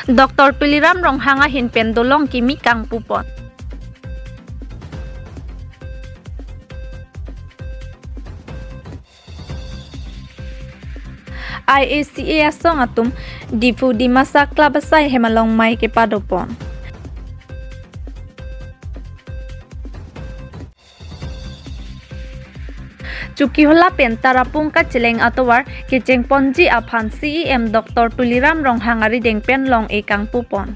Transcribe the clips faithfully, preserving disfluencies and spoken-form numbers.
Doctor Tuliram Ronghang ahin pen dolong kimi kangpupon. I A C A asong atum Diphu Dimasa Club asai hem along mei kepadopon. Chokihola pen Tarapung kacheleng atovar kechengponji aphan C E M Doctor Tuliram Ronghang arideng pen long-e kangpupon.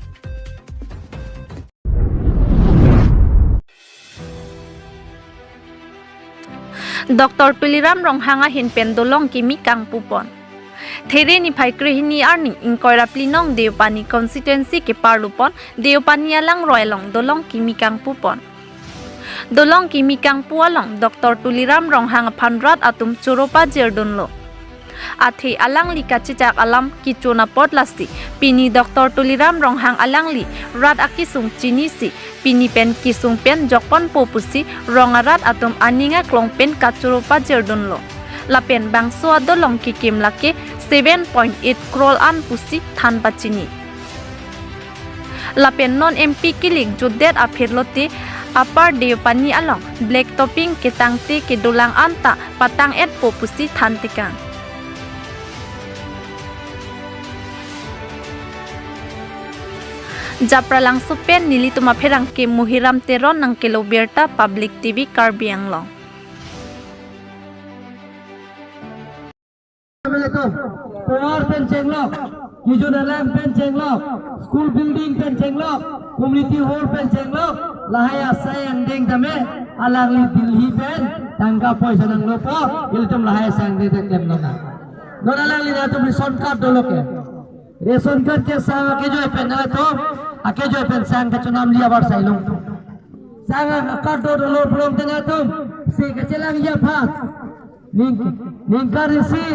Doctor Tuliram Ronghang ahin pen dolong kimi kangpupon. There niphai krehini arni ingkoi ra phli nong Deopani constituency keparlupon Deopani alangroi along dolong kimi kangpupon. Dolong kimi kangpu along Doctor Tuliram Ronghang aphan rat atum choro pajirdunlo. Athe alangli kachechak alam kechun apot lasi pini Doctor Tuliram Ronghang alangli rat akesung chinisi pini pen kesung pen jokponpo pusi rong arat atum aning aklong pen kachoro pajirdunlo. Lapen bangso adolong kekim lake seven point eight crore an pusi than pachini. Lapen non M P kilik jutdet aphi lote Upper Deopani along black topping ketangte kedolang anta patang-etpo pusi than tekang. Japralangso pen nelitum apherangke Muhiram Teron nangkelo birta Public T V Karbi Anglong. Tovar pen chenglok, kejun alam pen chenglok, school building pen chenglok, community hall pen chenglok, lahai asai angdeng tame alangli Delhi pen tangka poisa nanglopo, ilitum lahai asai angdeng ta klemlonang. Non alangli nangtum ration card dolo ke. Ration card ke sang akejoi pen nangtum, akejoi pen sang kachonamli abar sailung. Sang akecard do dolo pulote nangtum, si kachelangji aphan. Ning, ningkan isi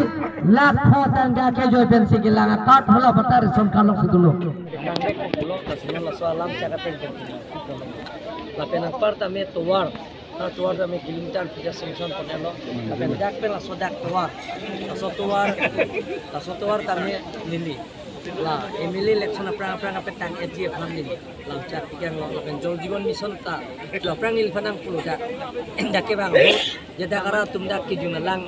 lakh pho tangka kejoi pensi kelang a-card hala patar ration card lok si dolo. Lapen anpar tame tovar, ha tovar tame kilometer pija sanction ponlo. Lapen dak pen laso dak tovar, laso tovar, laso tovar tame neli. La M L A election aphrang aphrang apetang A G F ham neli. Lamchak pikang lo lapen Jal Jeevan Mission ta. Lo aphrang neli phanang pulo dak. Dak ke bang. Jada kara tum dak kejun lang,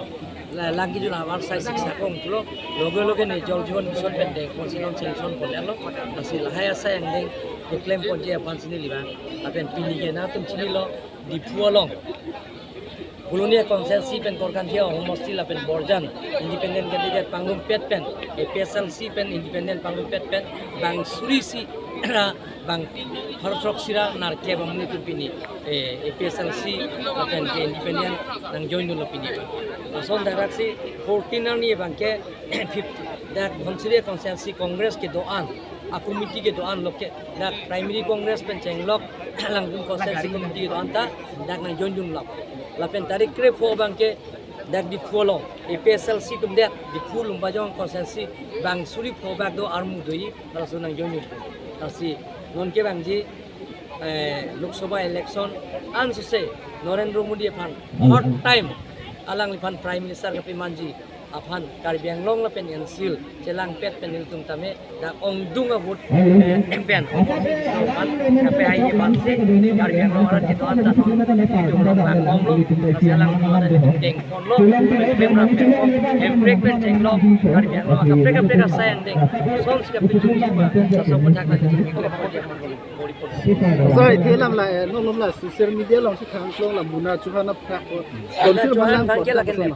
la, lang kejun awar sai siksa kong pulo. Loge loge ne Jal Jeevan Mission pen dengpon si non sanction ponlo. Lasi lahai asai angdeng keklem ponji aphan si neli bang. Lapen pini ke nangtum chinilo Diphu along. Polonia constituency pen Korkanthi ahomosti lapen Borjan independent candidate pangrumpet pen, A P H L C pen independent pangrumpet pen, bang suri isi ra bang pharo throk isi ra nerkep amonit atum pini, eh, A P H L C lapen ke independent nangjoin dunlo pini. Lason darak si fourteen arni abang ke fifth, dak Dhansiri constituency Congress kedo-an, a-committee kedo-an lo ke, dak primary Congress pen chenglok, Langdun constituency committee kedo-an ta, dak nangjoin dunlo. Lapen tarik krepho abang ke, dak Diphu along, A P H L C atum dak, Diphu Lumbajong constituency, bang suri pho bak do armu do-i, laso nangjoin dun. Lasi, non ke bangji, eh, Lok Sabha election, ansose, Narendra Modi aphan, third time, alangliphan Prime Minister kapemanji aphan Karbi Anglong lapen N C Hills chelangpet pen nelitum tame dak ongdung a-vote, eh, pen opposition aphan kapehaiji aphan si Karbi Anglong arat kedo-an ta nelitum rong bang onglo, lasi alanglitum arat dengponlo, pen pen pen pen chenglok Karbi Anglong kaprek kaprek asai angdeng sons kapechunji aphan laso aphuthak nangchingki klempo. Sir, ithelam la, eh, non non la social media along si thangklong la Muna Chauhan aphrang ko. Muna Chauhan aphan ke lagen ne.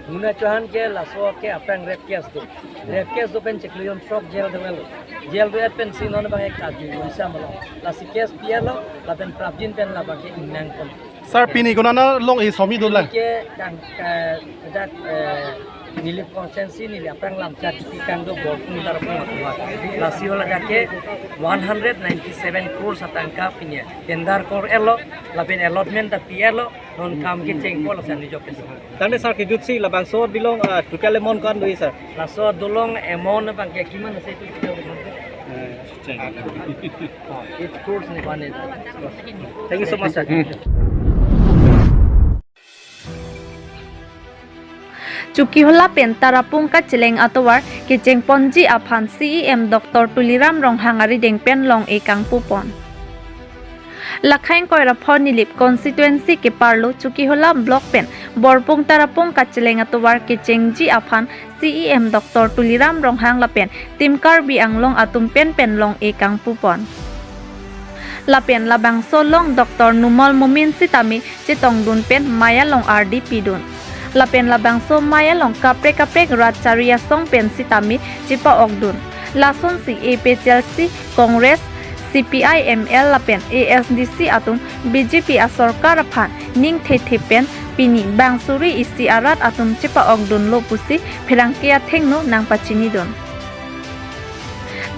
Muna Chauhan ke laso ke aphrang rape case do. Rape case do pen chiklo jon throk jail do-etlo. Jail do-et pensi non abang ke kaju uisa malo. Lasi case pialo, lapen prapjin pen labang ke ingnang pon. Sir, pini konat along e somi dolang? Ke kang, eh, dak, eh, neli constituency neli aphrang Lamchak kiti kangdo Borpung Tarapung atovar. Lasi hala dak ke one hundred ninety-seven crores atangka pini tender kor-etlo, lapen allotment ta pi-etlo, non kam kechengpo lason neli jok pesi. Tangte sir kejutsi labangso dolong, ah, total amount ko-an do-i sir? Laso dolong amount abang ke kiman ase itu kita. Eh, Eight crores ne kwane. Thank you so much, sir. Chokihola pen Tarapung kacheleng atovar kechengponji aphan C E M Doctor Tuliram Ronghang arideng pen long-e kangpupon. Lakhai ingkoi ra pho Nilip constituency keparlo Chokihola block pen Borpung Tarapung kacheleng atovar kechengji aphan C E M Doctor Tuliram Ronghang lapen Team Karbi Anglong atum pen pen long-e kangpupon. Lapen labangso along Doctor Numal Momin sitame chetongdun pen mei along ardi pidun. Lapen labangso mei along kaprek kaprek rat chari asong pen sitame chepa-okdun. Lasonsi A P H L C, Congress, C P I M L lapen A S D C atum B J P asorkar aphan ning thethe pen pini bang suri isi arat atum chepa-okdunlo pusi pherangke athengno nangpachinidun.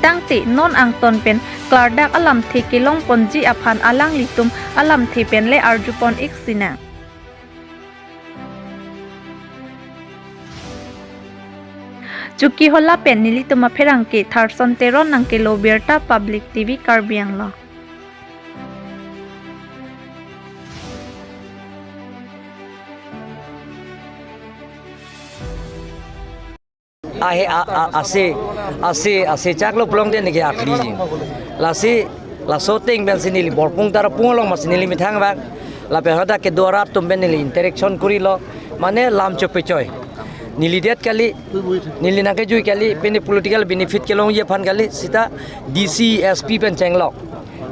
Tangte non angton pen klardak alamthe kelongponji aphan alanglitum alamthe pen le arjupon-ik sinang. Chokihola pen nelitum apherangke Tharson Teron nangkelo birta Public T V Karbi Anglong. Ahe a, a, ase, ase, ase chaklo pulote neke akhri ji. Lasi, laso ateng pensi neli Borpung Tarapung along masi neli methang vang. Lapen hadak kedo arat atum pen neli interaction korilo. Mane lam chopechoi. Neli det kali, neli nangkejui kali, pini political benefit kelongji aphan kali, sita D C, S P pen chenglok.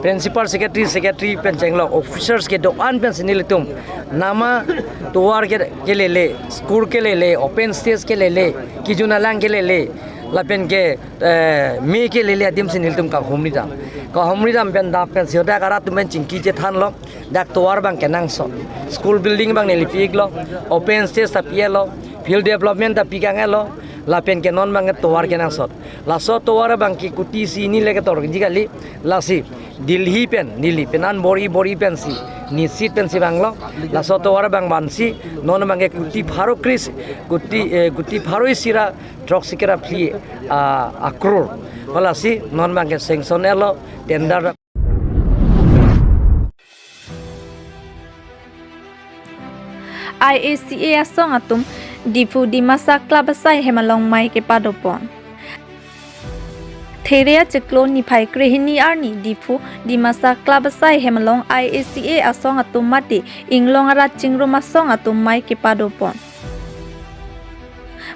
Principal Secretary, Secretary pen chenglok, officers kedo-an pensi nelitum. Nama tovar ke, kelele, school kelele, open stage kelele, kejun alang kelele, lapen ke, eh, mei kelele adim si nelitum kahumri dam. Kahumri dam pen dap pensi hadak arat atum pen chingki chethanlo, dak tovar abang kenangsot. School building abang neli pi-iklo, open stage ta pi-elo, field development ta pi kang-elo, lapen ke non abang tovar kenangsot. Laso tovar abang ke kuti isi hini le ketor ji kali, lasi Delhi pen, Delhi pen an bor-i bor-i pensi nisit pensi vanglo, laso tovar abang vansi, non abang ke kuti pharo kris, kuti, eh, kuti pharo isi ra throksi kre ra phli, ah, akror. Lasi non abang ke sanction-elo, tender. I A C A asong atum Diphu Dimasa Club asai hem along mei kepadopon. There achiklo niphai krehini arni Diphu Dimasa Club asai hem along I A C A asong atum mate inglong arat chingrum asong atum mei kepadopon.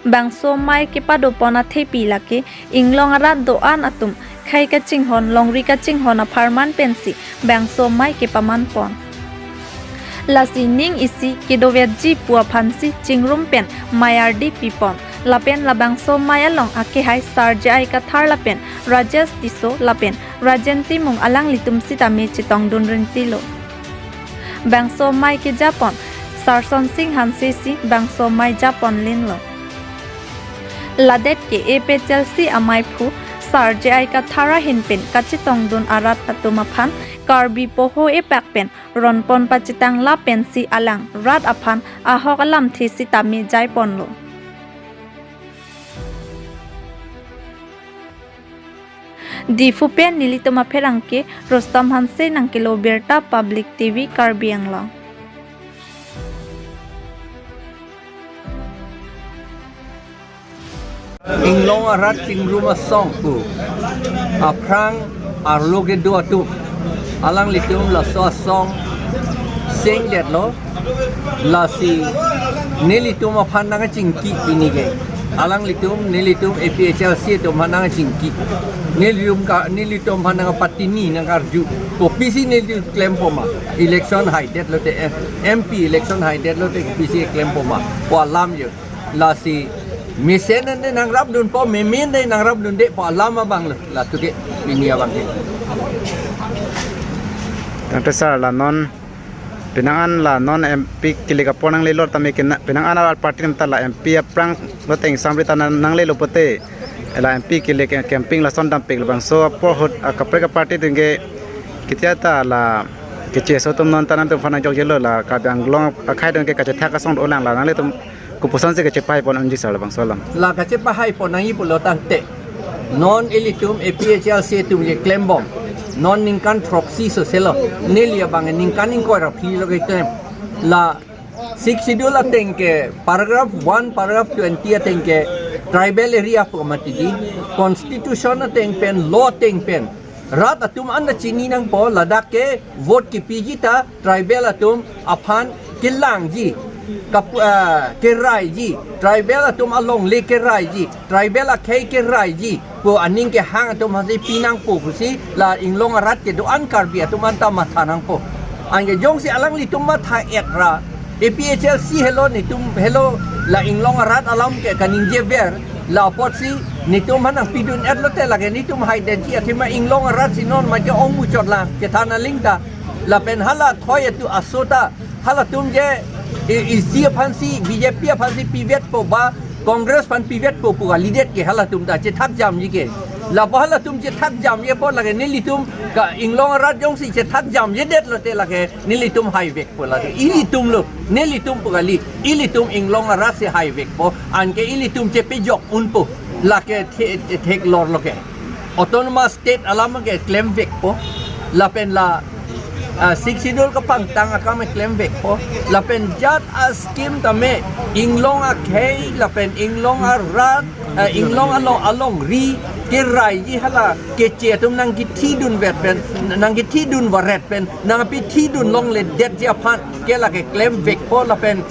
Bangso mei kepadopon athepi lake inglong arat do-an atum khei kachinghon, longri kachinghon apharman pensi bangso mei kepamanpon. Lasi ning isi kedovetji pu aphansi chingrum pen mei ardi pipon. Lapen labangso mei along akehai Sar J I Kathar lapen Rajesh Tisso lapen Rajen Timung alanglitum sitame chetongdun rintilo. Bangso mei kejapon Sarson Sing Hanse si bangso mei japon linlo. Ladet ke A P H L C ameiphu Sar J I Kathar ahin pen kachetongdun arat atum aphan Karbi poho epak pen ronpon pachetang lapen si alang rat aphan ahok alamthe sitame jaiponlo. Diphu pen nelitum apherangke Rustom Hanse nangkelo birta Public T V Karbi Anglong. Inglong arat chingrum asong pu aphrang arlo kedo atum alanglitum laso asong sengdetlo. Lasi nelitum aphan nangchingki pini ke. Alanglitum, nelitum A P H L C atum aphan nangchingki. Nelitum ka, nelitum aphan nangpatini nangkarju. Kopisi nelitum klempoma. Election haidetlote, eh, M P election haidetlote kopisi klempoma pu alam jo. Lasi mesen ante nangrapdunpo, memen ante nangrapdunde pu alam abanglo. Latum ke pini abang ke. Tangte sir, la non penang an la non M P kilik apor nanglelo tame ke na, penang an arat party atum ta la M P aphrang lo teng samri ta nang, nanglelo pote. La M P kilik campaign lason dampik labangso apor ahut akaprek aparty atum ke ketia ta la kecheso atum non ta nangtum aphan nangjokjelo, la Karbi Anglong akhei atum ke kachethak asong dolang, la nanglitum kopuson si kachepahaipon unji sir labangso alam? La kachepahaipon nangji pulo tangte non ilitum A P H L C atum keklembom. Non ningkan throksi soselo. Neli abang ningkan ingkoi ra phli lo keklem. La Sixth Schedule ateng ke paragraph one, paragraph twenty ateng ke tribal area pu mati di, constitution ateng pen, law ateng pen rat atum anta chini nangpo, ladak ke vote kipiji ta tribal atum aphan kelangji, kap-, ah, keraiji, tribal atum alongle keraiji, tribal akhei keraiji pu aning kehang atum aphansi pi nangpo pusi la inglong arat kedo-an Karbi atum anta matha nangpo. Anke jongsi alanglitum matha-et ra, A P H L C helo, netum helo, la inglong arat alam ke kaningjever, la apotsi netum aphan nangpidun-et lote lake netum haidetji, athema inglong arat si non mate ongmuchot lang, kethan aling ta. Lapen hala thoi atum aso ta, halatum je, i-, isi aphansi, B J P aphansi pivetpo ba Congress aphan pivetpo pu kalidet ke halatum ta chethak jamji ke. Lapu halatum chethak jamji apot lake nelitum ka inglong arat jongsi chethak jamjidet lote lake nelitum haivekpo lake. Ilitum lo, nelitum pu kali, ilitum inglong arat si haivekpo, anke ilitum chepejok unpo, lake the-, the-, theklor lo ke. Autonomous state alam ke klemvekpo, lapen la, ah, Sixth Schedule kapangtang akam klemvekpo, lapen jat a-scheme tame inglong akhei, lapen inglong arat, ah, inglong along, alongri keraiji hala keche atum nangkethidunvet pen, nangkethidun varet pen, nangpethidun longledetji aphan ke lake klemvekpo, lapen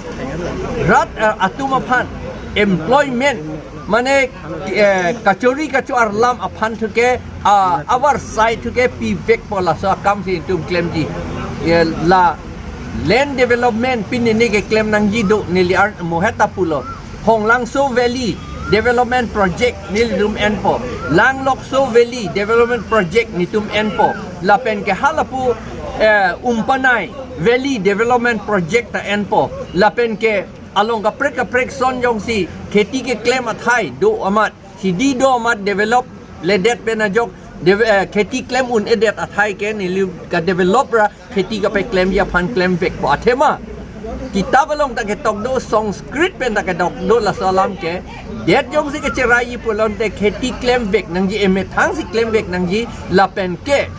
rat, ah, atum aphan employment, mane, eh, kachori kachoar alam aphan thuke, ah, avar sai thuke pivekpo, laso akam si netum klemji. Eh, la land development pini neli keklem nangji do, neli ar mohet ta pulo. Khonglangso Valley Development Project nelitum enpo. Langlokso Valley Development Project netum enpo. Lapen ke halapu, eh, Umpanai Valley Development Project ta enpo. Lapen ke along kaprek kaprek ason jongsi kheti keklem athai do amat, hidi do amat develop ledet pen ajok, de-, eh, kheti klem un-edet athai ke neli kadevelop ra kheti kapeklemji aphan klemvekpo. Athema kitap along ta ketok do, Sanskrit pen ta ketok do, laso alam ke det jongsi kecheraiji pulote kheti klemvek nangji, emethang si klemvek nangji, lapen ke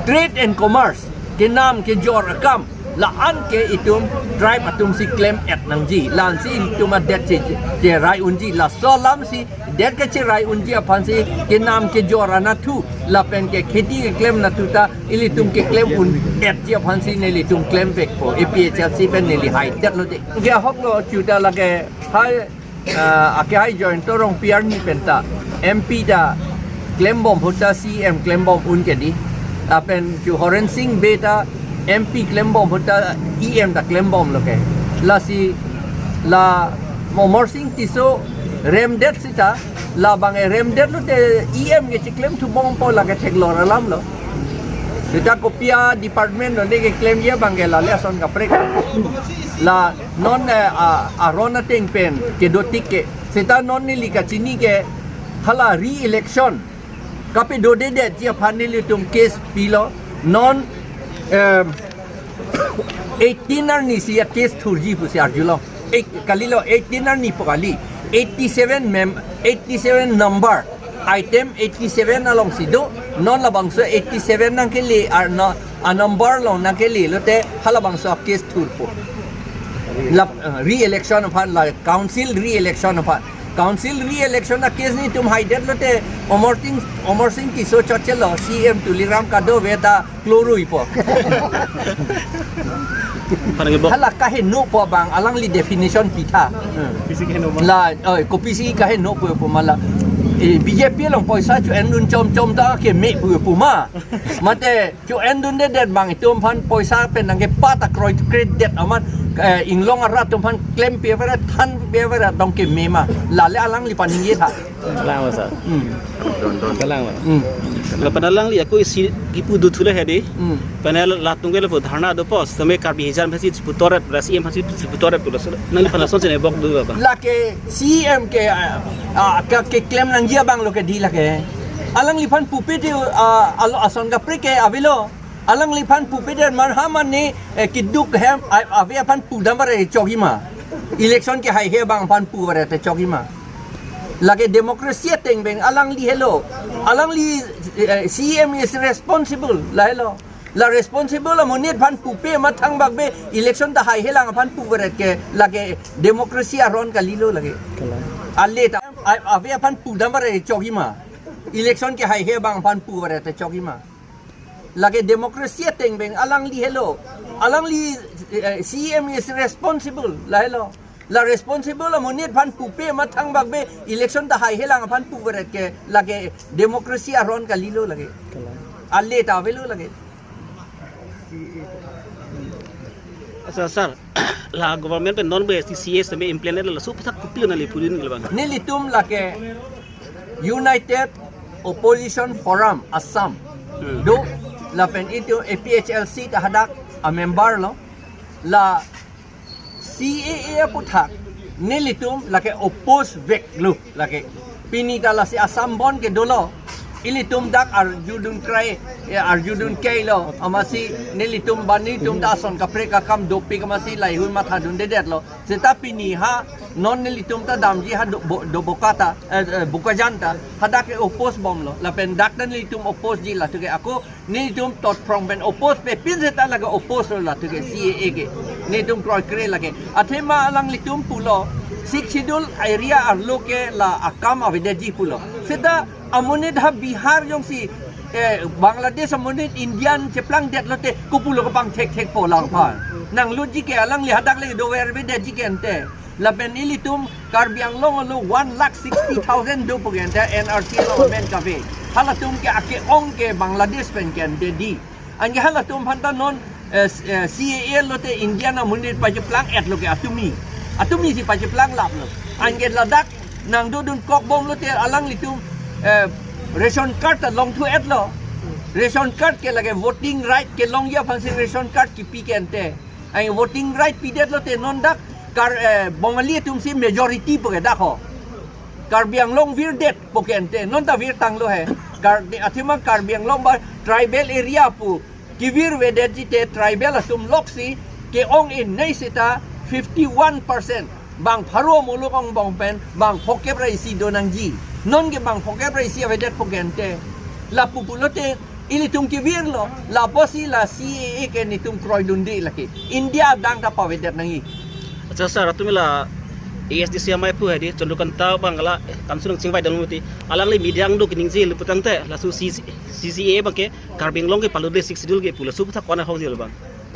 trade and commerce, kenam kejor akam, la-an ke itum tribe atum si klem-et nangji, la-an si itum adet che, cherai unji, laso alam si det kecherai unji aphansi kenam kejor anatthu, lapen ke kheti keklem anatthu ta ilitum keklem un-etji aphansi nelitum klemvekpo, A P H L C pen neli haidet lo de. Ke ahok lo chuta lake hai, ah, ake hai Jayanta Rongpi arni pen ta M P ta klembom ahut ta C M klembom un ke di. Lapen chu Horen Sing Bey ta M P klembom ahut ta E M ta klembom lo ke. Lasi la Amarsing Tisso remdet sita, labang e remdet lote E M ke chiklemthu bompo, lake theklor alam lo. Sita kopi a-department lo ne keklemji abang ke lale ason kaprek. La non, eh, a, aron ateng pen kedotik ke. Sita non neli kachini ke hala re-election kapedo-edetji aphan nelitum case pilo. Non, em, eighteen arni si a-case thurji pusi arjulo. Ek, kalilo, eighteen arni pu kali. Eighty-seven mem-, eighty-seven number. Item eighty-seven alongsi do. Non labangso eighty-seven nangkele, ar no, a-number along nangkele lote halabangso a-case thurpo. La, eh, re-election aphan, la council re-election aphan. Council re-election a-case netum haidet lote Amarsing, Amarsing Tisso chotchelo, C M Tuliram Kadave ta kloruipo. Panang bok. Hala kaheno pu abang alangli definition pitha. Kopisi kaheno ma? La, oi, kopisi kaheno pu pu ma la. Eh, B J P along poisa cho-endun chomchom ta keme pu pu ma. Mate cho-endundedet abang itum aphan poisa pen nangkepat akroi kre-edet amat, eh, inglong arat atum aphan klempi avera, thanpi avera dong keme ma. Lale alangli paningje tha. Kalang ma sir. Hmm. Kalang ma. Hmm. La pen alangli ako isi kipu dothu le hedi. Hmm. Pen latum ke lapu dharna dopo, sitame Karbi Hijra aphansi chiputoret, la C M aphansi chiputoret pu laso. Nangliphan lason sene bok do ba? Lake C M ke, ah, ah, ke, keklem nangji abang lo ke di lake. Alangliphan pupe te, ah, alo ason kaprek ke avelo. Alangliphan pupe te man ha mane, eh, keduk hem, a-, ave aphan pudam bare chokji ma. Election kehaihe abang aphan pu bare te chokji ma. Lake democracy ateng pen alangli helo. Alangli, eh, C M is responsible, lahelo. La responsible amonit aphan pupe, mathang bakbe election ta haihe lang aphan puvaret ke lake democracy aron kalilo lake. Kalang. Ale ta a- ave aphan pudam varet chokji ma. Election ke haihe abang aphan puvaret chokji ma. Lake democracy ateng beng alangli helo. Alangli, eh, C M is responsible, lahelo. La responsible amonit aphan pupe, mathang bakbe election ta haihe lang aphan puvaret ke lake democracy aron kalilo lake. Kalang. Ale ta avelo lake. Accha, sir, la government pen non B S T C A S tame implement la laso aphuthak kopilo nangli pudun ke labang? Nelitum lake United Opposition Forum Assam. Hmm. Do lapen itum A P H L C ta hadak a member lo. La C A A aphuthak nelitum lake oppose veklo lake. Pini ta lasi Assam Bandh ke dolo. Ilitum dak arjudun krai, eh, arjudun kailo. Amatsi nelitum bani tum ta ason kaprek akam dopik amatsi lahei-hui mathadundedetlo. Seta pini ha non nelitum ta damji ha do, bo, do Boka ta, eh, eh, Bokajan ta, hadak ke oppose bomlo. Lapen dak ta nelitum oppose ji, latum ke ako nelitum tot phrong pen oppose pe pin seta lake oppose lo, latum ke C A A ke. Nelitum kroikre lake. Athema alanglitum pulo, Sixth Schedule area arlo ke la akam avedetji pulo. Seta amonit ha Bihar jongsi, eh, Bangladesh amonit Indian cheplangdetlo te kopulo kapangthekthekpo lang aphan. Nang loji ke alangli hadak le dover avedetji ke ante. Lapen ilitum Karbi Anglong alo one lakh sixty thousand do pu ke ante N R C along amen kave. Halatum ke ake-ong ke Bangladesh pen ke ante di. Anke halatum aphan ta non, eh, s-, eh, C A A lo te Indian amonit pacheplang-etlo ke atumi. Atumi si pacheplanglaplo. Anke ladak nangdodun kok bomlo te alanglitum, eh, ration card ta longthu-etlo. Ration card ke lake voting right kelongji aphansi ration card kipi ke ante. Ai voting right pidetlo te non dak Kar, eh, Bongali atumsi majority pu ke dak ho. Karbi Anglong virdet pu ke ante, non ta virtanglo he. Kar, athema Karbi Anglong ba tribal area pu kevir avedetji te tribal atum loksi ke-ong-innei seta fifty-one percent. Bang pharo muluk angbong pen bang phokep ra isi do nangji. Non ke bang phokep ra isi avedet pu ke ante. Lapu pulote ilitum kevirlo, lapusi la C A A ke netum kroidunde lake. India adang ta pavedet nangji. Accha sir, atum la A S D C amei aphu hedi, Chandrakanta abang la, eh, kamsung chingvai dam muti. Alangli media angduk ningje le putangte, laso C C, C C A abang ke, Karbi Anglong ke palude Sixth Schedule ke pu laso aphuthak ko-an ahokji labang?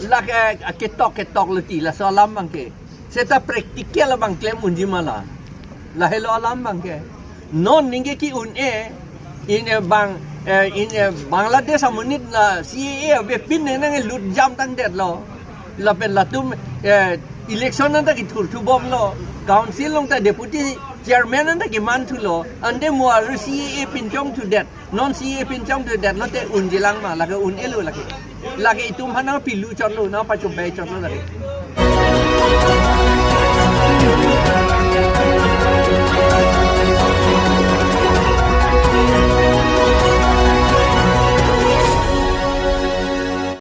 Lake, eh, ketok ketok lo ti, laso alam abang ke. Seta practical abang klem unji ma la. Lahelo alam abang ke. Non ningke ke-un-e, in, eh, bang, eh, in, eh, Bangladesh amonit la C A A avepin nang nanglut jamtangdetlo. Lapen latum, eh, election anta kethurthu bomlo. Council along ta deputy chairman anta kemanthulo. Ante mo aru C A A pinchongthudet. Non C A A pinchongthudet lote unjilang ma, lake un-elo lake. Lake itum aphan nangpilu chotlo, nangpachobei chotlo lake.